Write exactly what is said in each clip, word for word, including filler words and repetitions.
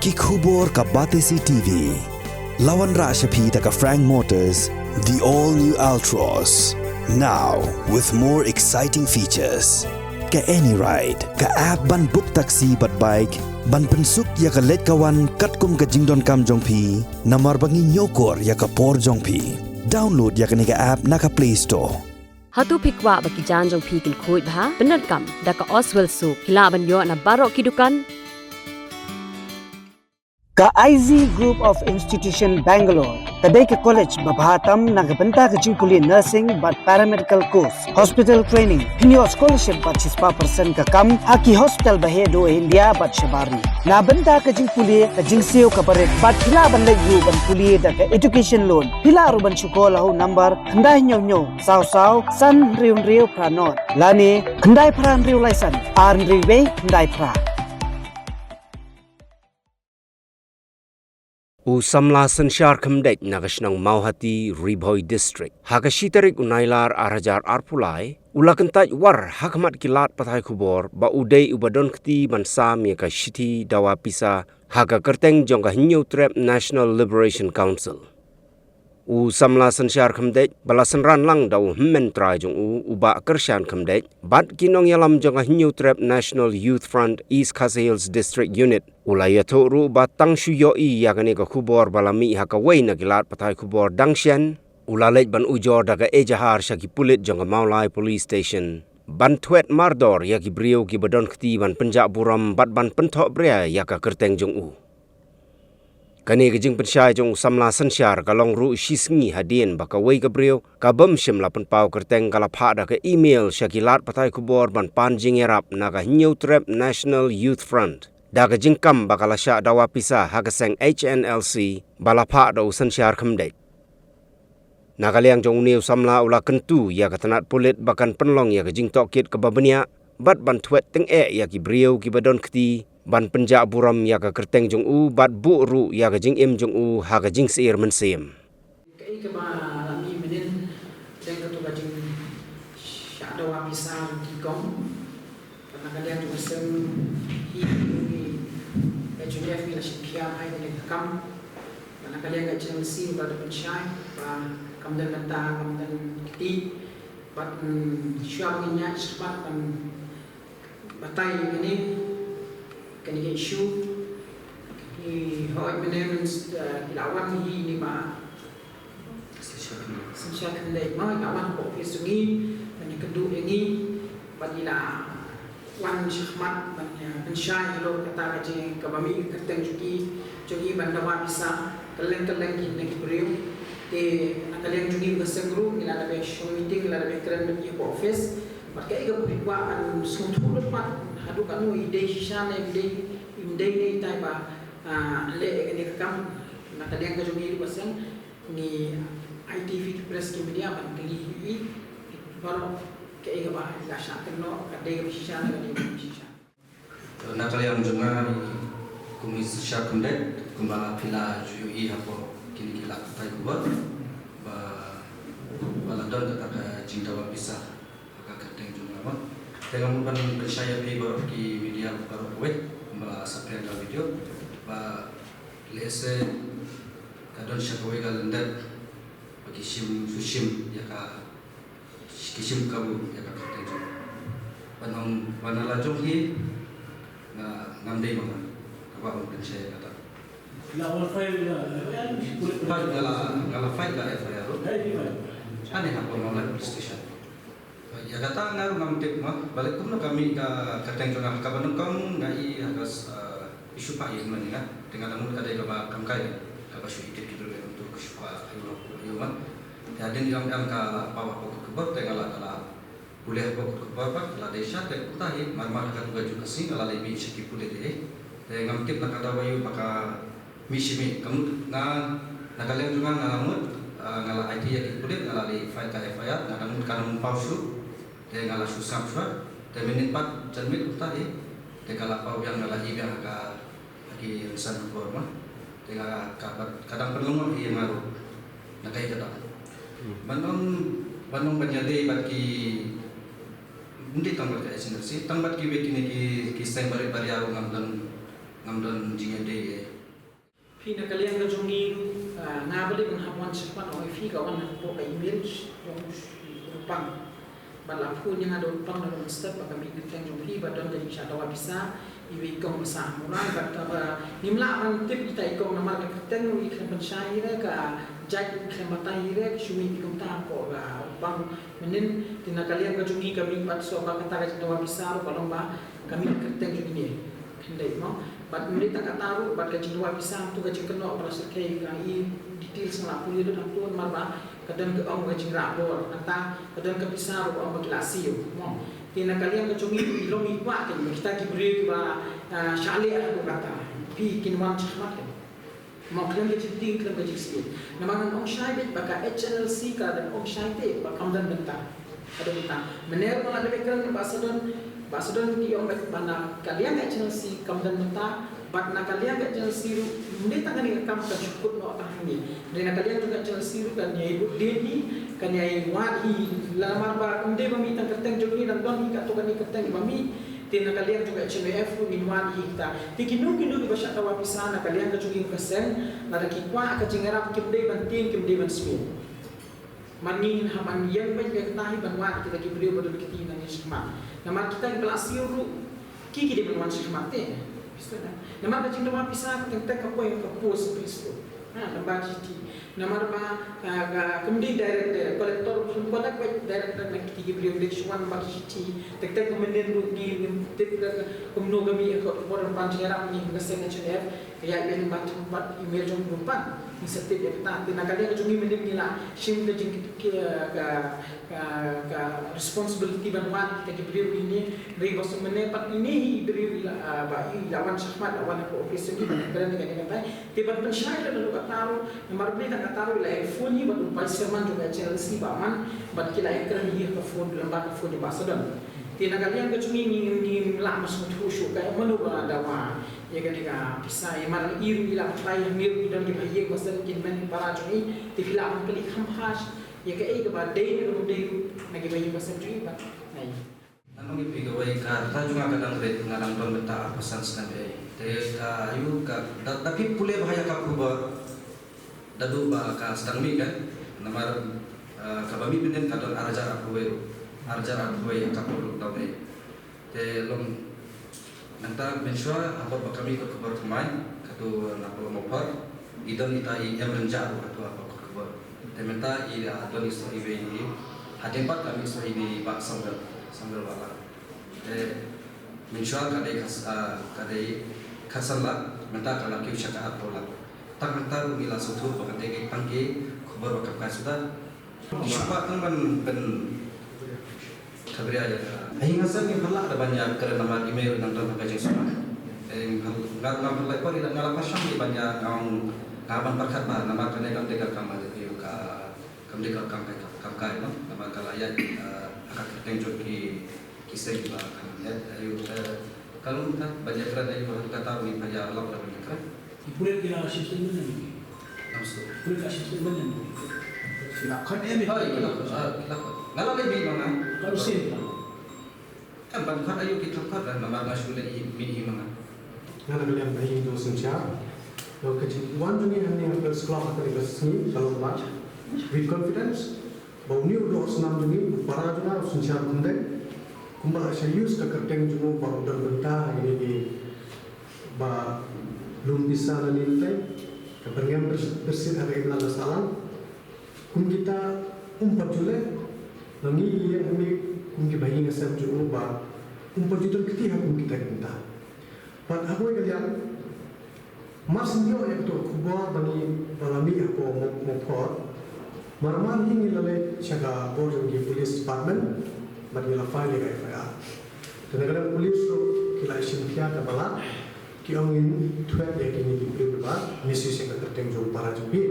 Ki khubor ka Batesi T V. La wanrah sha phi da ka Frank Motors, the all new Altroz. Now with more exciting features. Ka AnyRide, ka app ban book taxi bad bike, ban pynsuk ïa ka leit ka wan katkum ka jingdonkam jong phi, namar ba ngi ñiewkor ïa ka por jong phi. Download ïa kane ka app na ka Play Store. Hato phi kwah ba ki jaiñ jong phi kin khuid bha? Pyndonkam da ka Oswell Soap. Phi lah ban ïoh na baroh ki dukan. Ka I Z Group of Institution Bangalore ka dei ka college ba bha tam na ka bynta ka jingpule nursing bad paramedical course, hospital training, pynïoh scholarship bad shispah percent ka kam ha ki hospital ba heh duh India bad shabar ri. Na bynta ka jingpule, ka jingsiew kaba rit bad phi lah ban leit ruh ban pule da ka education loan. Phi lah ruh ban shu call ha u number khyndai hynñiew hynñiew saw saw san hynriew hynriew phra nod lane khyndai phra hynriew lai san ar hynriew wei khyndai phra. U samla synshar khymdeit na ka shnong Mawhati, Ri Bhoi District, ha ka shi tarik u Nailar ar hajar arphew lai, u la kyntait war ha khmat ki lad pathai khubor ba u dei uba don kti ban sam ïa ka shithi dawa pisa ha ka kyrteng jong ka Hynñiewtrep National Liberation Council. U samla synshar khymdeit ba la synran lang da u hynmen trai jong u, u Bah Kyrshan Khymdeit, bad ki nongïalam jong ka Hynñiewtrep National Youth Front East Khasi Hills District Unit, u la ïathuh ruh ba tang shu ïohi ïa kane ka khubor ba la mih ha kawei na ki lad pathai khubor dang shen, u la leit ban ujor da ka ejahar sha ki pulit jong ka Mawlai Police Station ban thwet mardor ïa ki briew kiba don kti ban pynjah burom bad ban pynthohbria ïa ka kyrteng jong u. Kane ka jingpynshai jong u samla synshar ka long ruh shi sngi hadien ba kawei ka briew ka bym shym la pynpaw kyrteng ka la phah da ka email sha ki lad pathai khubor ban pan jingïarap na ka Hynñiewtrep National Youth Front da ka jingkam ba ka la shah dawa pisa ha ka seng H N L C ba la phah da u synshar khymdeit. Na ka liang jong une u samla u la kyntu ïa ka tnat pulit ba kan pynlong ïa ka jingtohkit kaba bniah bad ban thwet tyngeh ïa ki briew kiba don kti ban pynjah burom ïa ka kyrteng jong u bad buh ruh ïa ka jingim jong u ha ka jingsyier mynsiem. Kaei kaba la mih mynnin dang kato ka jingshah dawa pisa jong ki kong. Bad na ka liang jong ka seng hi, hi, H U F ngi la shim khia hai kane ka kam. Bad na ka liang ka H N L C ruh ka da pynshai ba kam don bynta, kam don kti. Bad, mm, shuwa ba ngin ïaid shakhmat ban batai ïa kane, kane ka issue, ngi hoi mynne mynstep, eh, ngi la wan hi ne ba Synshar khyndiat mo, ngi la wan hapoh office jong ngi ban ïakynduh ïa ngi, bad ngi la wan shakhmat ban ïa pynshai halor kata ka jing kaba mih ka kyrteng jong ki, jong ngi ban dawa pisa kylleng kylleng ki na ki briew. Te na ka liang jong ngi ka seng ruh ngi la dep shong meeting, ngi la dep kren bad ki hapoh office. Bad kaei kaba ngi kwah ban sngewthuh lut pat haduh katno i dei shisha ne i dei, i dei ne i tai ba, ah, leh ïa kane ka kam. Na ka liang ka jong ngi ruh ka seng ngi ai TV ki press ki media ban kylli ïa i baroh kaei kaba i la shah kynnoh, ka dei kaba shisha ne ka dei kaba shisha. Na ka liang jong nga, kum i synshar khyndiat, kumba phi la ju ïohi hapoh kine ki lad pathai khubor ba, ba la don kata ka jingdawa pisa ha ka kyrteng jong nga mo. Te nga mut ban pynshai ïa phi baroh ki media baroh kawei, kumba la saphriang ka video ba lehse ka don sha kawei ka lyndet ba ki shim, shu shim ïa ka, ki shim kabu ïa ka kyrteng jong nga. Ban ong, ban la jong hi nga, ngam dei ma nga. Kaba ban pynshai ïa kata. Nga la, nga la file ka F I R ruh. Hangne ha Mawlai Police Station. Ïa kata nga ruh ngam tip ma, balei kumno ka mih ka kyrteng jong nga, kaba nyngkong nga i ha ka, eh, i shu phah ïa i mane nga, te nga dang mut ka dei kaba kam kai, kaba shu edit ki briew, ïa kumto ka shu phah ïa u, ïa u ma. Te hadien i ong em ka la paw hapoh kot khubor, te nga la, ka la pule hapoh kot khubor pat, ka la dei sha, te kumta hi, mar mar ha katu ka juh ka sngi, nga la leit mih sha ki pulit hi. Te ngam tip na ka daw aïu ba ka mih shi mih, ka mut nga, na ka liang jong nga nga la mut, ah, nga la aiti ïa ki pulit, nga la dei file ka F I R, nga dang mut ka dang paw shuh, te nga la shu sngap shuwa, te mynnin pat janmiet kumta hi, te ka la paw biang, nga la ïohi biang ha ka, ha ki rynsan khubor ma, te nga ka, ka dang pynlyngngoh ïa nga ruh na kaei kata. Hmm. Ban ong, ban ong ban ïadei bad ki, ym dei tang bad ka H N L C, tang bad kiwei kine ki, ki seng barit baria ruh ngam don, ngam don jingïadei ïa. Phi na ka liang ka jong ngi, ah, nga balei ban hap wan shakhmat, ong ïa phi, ka wan hapoh ka email jong u Pang. Bad la phone ïa nga da u Pang, da u Mister, ba ka mih kyrteng jong phi ba don ka jingshah dawa pisa iwei i kong ba sah Murai, bad kaba ngim lah ban tip ita i kong namar ka kyrteng ruh i khlem pynshai hi re, ka jait i khlem batai hi re, shu mih i kong ta hapoh ka u Pang mynnin. Te na ka liang ka jong ngi ka mih bad shuwa ba kata ka jingdawa pisa ruh ka long ba ka mih kyrteng jong ngi. Khyndiat mo. Bad ym dei tang kata ruh, bad ka jingdawa pisa hangto ka jingkynnoh ba la syrkhei, ka i details nga la pule lut hangto namar ba ka don ka ong ka jingrah bor, nangta ka don ka pisa ruh ka ong ba ki la siew mo. Te na ka liang ka jong ngi, i long i kwah kein ba kita ki briew kiba, ah, shah leh haduh katta, phi, kin wan shakhmat kein. Mo, khlem ka jingtieng, khlem ka jingsniew. Namar ngan ong shai beit ba ka H N L C ka la dang ong shai te ba kam don bynta. Ka don bynta. Mynne ruh nga la dep kren, Bah Sadon, Bah Sadon ki ong beit ba na ka liang ka H N L C kam don bynta, bad na ka liang ka H N L C ruh ym dei tang kane ka kam kan shu kut noh tang hangne. Hynrei na ka liang jong ka H N L C ruh kan ïai bud dien hi, kan ïai wad hi, la namar ba ym dei ba mih tang kyrteng jong ngi, dang don hi katto katne kyrteng ba mih. Te na ka liang jong ka H N Y F ruh ngin wad hi kita. Te kino kino kiba shah dawa pisa na ka liang ka jong ngi ka seng, lada ki kwah ka jingïarap, kim dei ban tieng, kim dei ban sniew. Mar ngi ngin hap ban ïeng beit ïa kata hi ban wad kita ki briew ba don kti na ngi shakhmat. Namar kita kiba la siew ruh ki, ki dei ban wan shakhmat te. Namar ka jingdawa pisa ka teng teng ka poi ha ka post office ruh. Ha, lyngba ki shithi. Namar ba, ah, ka, kam dei direct, direct. Collector, kam collect beit direct, direct na kiti ki briew, dei shu wan lyngba ki shithi. Tek tek mynnin ruh ngi, ngim tip re kumno ka mih ka khubor ban jingïarap ngi ka seng H N Y F. Ka ïaid beit lyngba thong pat email jong u Pang. Ngi sa tip ïa kata. Te na ka liang ka jong ngi mynnin ngi la shim ka jing ki, ka, ka, ka responsibility ban wan kita ki briew ine. Hynrei ba shu mynne pat ine hi i briew i la, ah, ba i la wan shakhmat, la wan ha ka office jong ngi ban kren ïa kane ka tai. Te ban pynshai lem ïa kata ruh, namar balei tang kata ruh i la ïa phone hi bad u vice chairman jong ka H N L C Bah Aman, bad ki la ïa kren hi ha ka phone, lyngba ka phone jong Bah Sadon. Te na ka liang ka jong ngi, ngi, ngim lah ban sngewthuh shuh ka mano ba la dawa ïa kane ka pisa, ïa mar i ruh i la batai hangne ruh ki don kiba ïeng ba shen kin myn para jong i, te phi lah ban kylli kham bha ïa kaei kaba dei ne kaba dei ruh na kiba ïeng ba shen jong i bad na i. Ngan ong ïa phi kawei, ka rta jong nga ka dang rit, nga dang don bynta arphew san snem ei. Te ka ayu ka da, da phi pule bha ïa ka khubor. Da duh ba ka sdang mih kan. Namar, eh, kaba mih mynnin ka don ar hajar arphew wei. Ar hajar arphew wei ka por lockdown ei. Te long nangta mynshuwa ha por ba ka mih ka khubor thymmai, kato na Polo Mawphor. I don ita i Em Rynjah ruh hato ha ka khubor. Te mynta i, ah, don i soh iwei i. Hadien pat ka mih soh ine i Bah Songwel, Songwel Wahlang. Te mynshuwa ka dei khas, ah, ka dei khatsan lak, mynta ka la kiew sha ka arphew lak. Tang mynta ruh ngi la sngewthuh ba ka dei tang ki khubor ba kam kai suda. Shu kwah tang ban, ban khabria ïa ka. Ahi nga sngewbha lah da ban ïa kren namar email nang don ka jingsngewbha. Eh, nga, nga, nga la pyrshang ïa ban ïa nga ong nga ban pyrkhat bha namar kane kam dei ka kam aïu ka, kam dei ka kam kai, kam kai no. Namar ka la ïa, eh, ha ka kyrteng jong ki, ki seng ba kan ïa, aïu, eh, ka long ka ban ïa kren aïu ha kata ruh ngi pha ïa lap da ban ïa kren. Ki pulit ki la shim statement ne? Nam su. Pulit la shim statement ne? Ki la khot em? Hoi, ki la khot, ah, ki la khot. Nga la leit mih ma nga. Ka rusin. Em ban khot aïu ki thang khot, namar nga shu leit mih hi ma nga. Nga la ka liang ba hi to synshar. Lo ka jingwan jong ngi hangne ha Press Club ha kane ka sngi ka long ba with confidence. Ba une u doh snam jong ngi, u para jong nga u Synshar Khyndai, kumba la shah use ka kyrteng jong u ba u don bynta ha kine ki ba lum pisa lane lynter, ka byrngem byrs-, byrsit ha ka imlang ka sahlang. Kum kita um pat ju leh, ngi ïa hangne kum ki bahaïing hasem jong u ba um pat ju don kti ha kum kita ki bynta. Bad ha kawei ka liang, mar shu ïoh ïa kato ka khubor ba ngi, ba la mih hapoh Mo-, Mawphor, mar mar hi ngi la leit sha ka bor jong ki police department bad ngi la file ïa ka F I R. Te na ka liang police ruh ki la shim khia kaba lah, ki ong ngin thwet ïa kine ki briew ba misuse ïa ka kyrteng jong u para jong phi.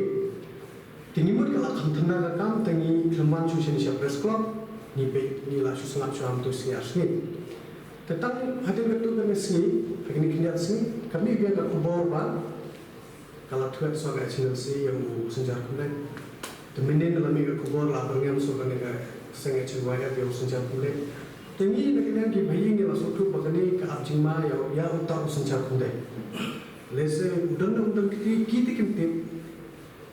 Te ngi mut ka la kham thymmai ka kam, te ngi khlem wan shuh shane sha Press Club, ngi peit, ngi la shu sngap shuh ha tu sngi ar sngi. Te tang hadien katto katne sngi, ha kine khyndiat sngi, ka mih biang ka khubor ba ka la thwet shuwa ka H N L C ïa u Synshar Khyndai. Te mynnin la mih ka khubor la byrngem shuwa kane ka seng H N Y F ïa u Synshar Khyndai. Te ngi na ka liang ki bahaïing ngi la sngewthuh ba kane ka ap jingma ïa, ïa uta u Synshar Khyndai. Lehse u don, u don kiti, kiti kim tip.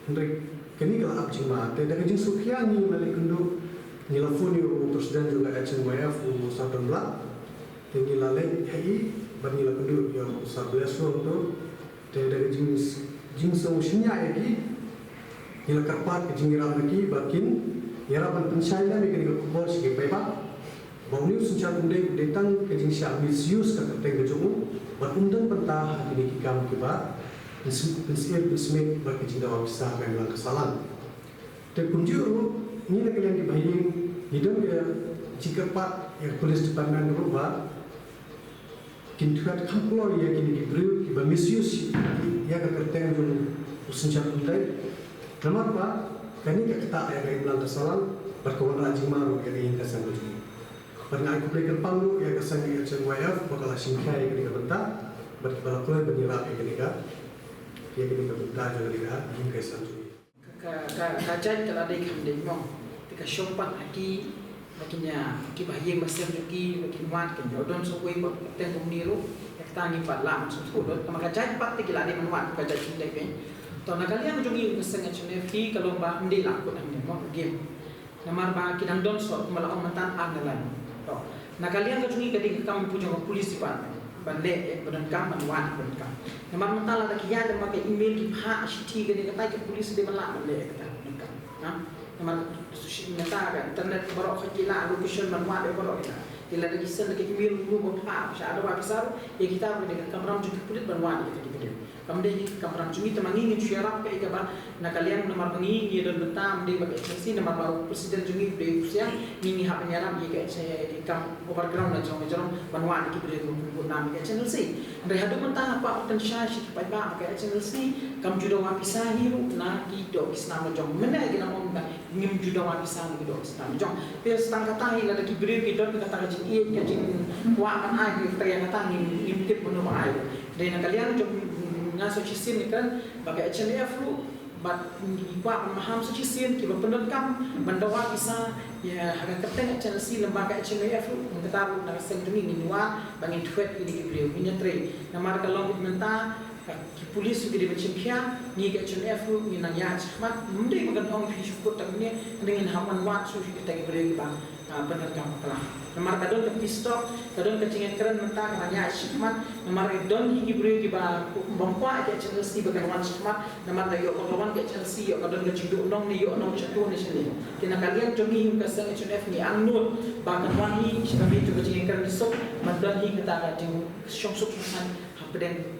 Hynrei kane ka la ap jingma. Te da ka jingsngewkhia ngi la leit kynduh, ngi la phone ïa u president jong ka H N Y F, u Sir Donblah. Te ngi la leit ha i bad ngi la kynduh ïa u Sir Blesswell tu. Te da ka jing, jingsngewsynei ïa ki, ngi la kyrpad ka jingïarap na ki ba kin ïarap ban pynshai lem ïa kane ka khubor sha ki paidbah. Ba une u synshar kumdei u dei tang ka jingshah misuse ka kyrteng ka jong u bad um don bynta ha kine ki kam kiba pynsmit, pynsmit bad ka jingdawa pisa ha ka imlang ka sahlang. Te kumjuh ruh ngi na ka liang ki bahaïing ngi don ka jingkyrpad ïa ka police department ruh ba kin thwet kham kloi ïa kine ki briew kiba misuse ïa ka kyrteng jong u synshar kumdei. Namar ba kane ka ktah ïa ka imlang ka sahlang bad ka wanrah jingma ruh ïa ka ïing ka sem ka jong ngi. Bad nga ai khublei kyrpang ruh ïa ka seng H N Y F ba ka la shim khia ïa kane ka bynta bad kiba la kloi ban ïarap ïa kane ka, ïa kane ka bynta jong kane ka ïing ka sem jong ngi. Ka, ka, ka jait ka la dei kham dei mo. Te ka shong pat ha ki, ba kin ïa, ki bahaïing bahasem jong ki, ba kin wad, kin ïoh don sa kawei pat kyrteng kumne ruh. Ïa kata ngim pat lah ban sngewthuh lut. Tangba ka jait pat te ki la dei ban wad, ka jait sngewthuh phi. To na ka liang jong ngi ka seng H N F ki, ka long ba ym dei lah kut hangne mo, game. Namar ba ki dang don shuh, kumba la ong mynta ar ne lai. To na ka liang ka jong ngi ka dei ka kam jong ka police department ban leh, eh, ba donkam, ban wad ba donkam. Namar mynta lada ki ïaid lem bad ka email, ki phah shithi, kane katai ka police dei ban lah ban leh kata ba donkam. Ha? Namar shi, mynta ka internet baroh ki la location ban wad baroh ki la. Te lada ki send ka email ruh ba phah sha dawa pisa ruh, ïa kita ruh ka dei ka kamram jong ki police ban wad ïa kita ki briew. Kam dei hi ka kamram jong ngi, te ma ngi ngin shu ïarap kaei kaba na ka liang, namar ba ngi ngi don bynta, ym dei ba ka H N L C, namar ba u president jong ngi u dei u siang, ngi ngi hap ban ïarap ïa ka H N L C, ïa ka kam overground na jrong jrong ban wad ïa ki briew kiba bun nam ïa ka H N L C. Hynrei haduh mynta nga kwah ban pynshai sha ki paidbah ba ka H N L C kam ju dawa pisa hi ruh na ki doh ki snam la jong. Mynne ki nang ong ba ngim ju dawa pisa na ki doh ki snam la jong. Te tang kata hi, lada ki briew ki don kata ka jingïeit, ka jingkwah ban ai, ki trei kata, ngim, ngim tip mano ba ai ruh. Dei na ka liang jong nga sa shisien nga kren ba ka H N F ruh, bad ngi kwah ban maham sa shisien kiba pyndonkam ban dawa pisa ïa ha ka kyrteng H N L C lyngba ka H N F ruh. Nangta ruh na ka seng jong ngi ngin wad ba ngin thwet ïa kine ki briew, ngin ïatrei. Namar ka long mynta ka, ki police ruh ki dei ban shim khia, ngi ka H N F ruh ngin nang ïaid shakhmat. Ym dei ba kan ong phi shu kut tang ne, ngin hap ban wad shuh ïa kita ki briew kiba ah, pyndonkam bakla. Namar ka don ka peace talk, ka don ka jingïakren mynta, ka nang ïaid shakhmat. Namar ka don hi ki briew kiba bym kwah ka H N L C ba kan wan shakhmat. Namar ka ïoh ba ka wan ka H N L C, ïoh ka don ka jingduh nong ne ïoh nong shatu ne shane. Te na ka liang jong ngi ka seng H N F ngi angnud ba kan wan hi sha ka miet jong ka jingïakren suk, ban don hi kata ka jingshong suk shong saiñ hapdeng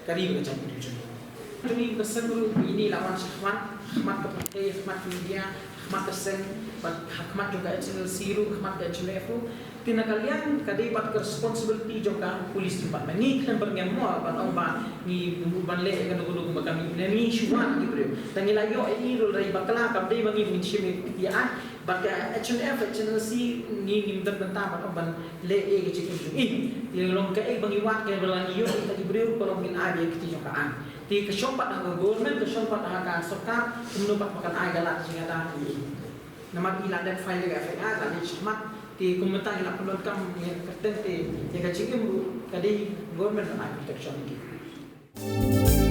ka ri bad ka jaitbynriew jong ngi. Jong ngi ka seng ruh, ngi la wan shakhmat, khmat ka pyrthei, khmat ka media, khmat ka seng, bad khmat jong ka H N L C ruh, khmat ka H N F ruh. Te na ka liang ka dei pat ka responsibility jong ka police department. Ngi khlem pyrngem mo ban ong ba ngi ban leh kano kano ba kam, ngi shu wad ki briew. Tang ngi la ïoh ïa i ruh, lada i bakla kam dei ba ngi ngin shim ïa ai. Bad ka H N F, H N L C ngi ngim don bynta ban ong ban leh ïa ka jingim jong i. Ïa long kaei ba ngi wad, kaei ba la ngi ïoh ïa kita ki briew, ka long ngin ai ïa ka kti jong ka aiñ. Te ka shong pat ha ka government, ka shong pat ha ka sorkar kumno pat ba kan ai ka lad jingïada ïa i. Namar i la dep file ïa ka F I R, la leit shakhmat. Te kum mynta ngi la pyndonkam ïa ka kyrteng, te ïa ka jingim ruh ka dei government ban ai protection ïa ki.